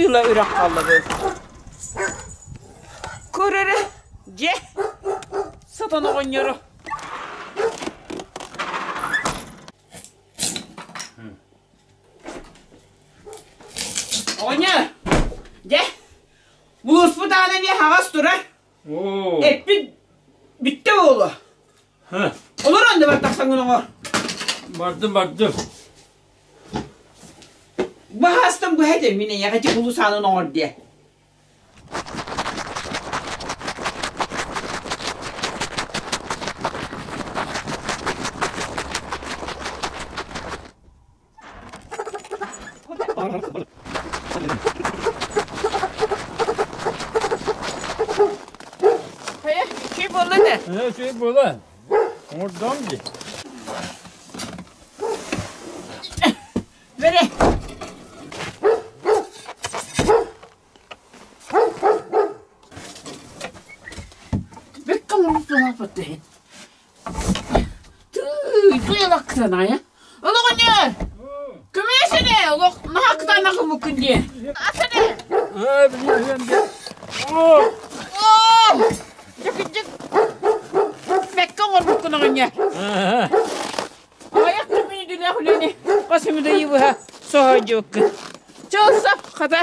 Туйла үрэх хааллабы. Көр эрэ, дьэ, сатан оҕонньору. Оҕонньор, дьэ, булууспут аана эмиэ хаҕас турар. Эппит бүттэ буолуо. Олор онно бар тахсаҥҥын оҥор. Бардым, бардым. Баһаастан быһа этэ мин эйиэхэ ити булуус аанын оҥор диэ. Хайа, үчүгэй буолла да? Үчүгэй буолла. Оҥордоҕум дии. Бери. Бэккэ оҥорбут иһин. Тыый, туйалах кытаная. Олоҕуньар! Көмүөсэне, олох наһаа кытаанах ымыккын дии. Асане! Ээ, билиэм дии. Оо! Оо! Дьэкидьик! Бэккэ оҥорбуккун оҕонньор. Айах күнүдүлээх үлэни хас эмит ыйы быһа соһойдьубуккун. Чыл сап хата.